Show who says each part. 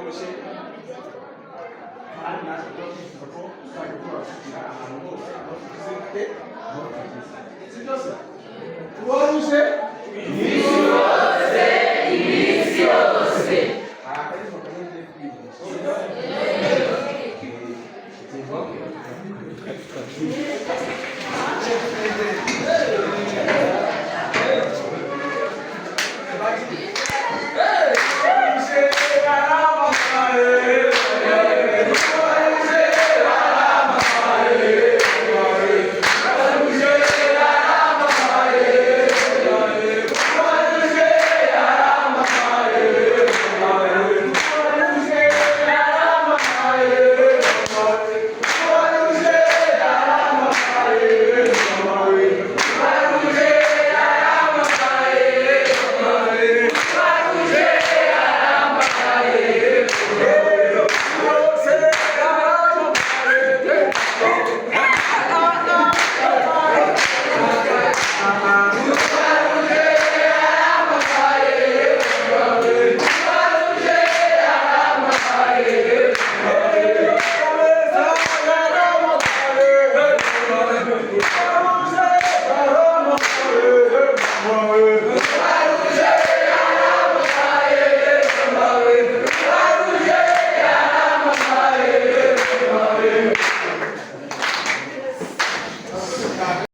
Speaker 1: Rworoshye kandi natwe tuba twifuza ko tuzajya tubashyikira ahantu hose aho tugize gute, aho tugeze. Si byose? Croix Rouge.
Speaker 2: Iminsi yose, iminsi yose.
Speaker 1: Hari akaririmbo kamwe ngiye kubigisha.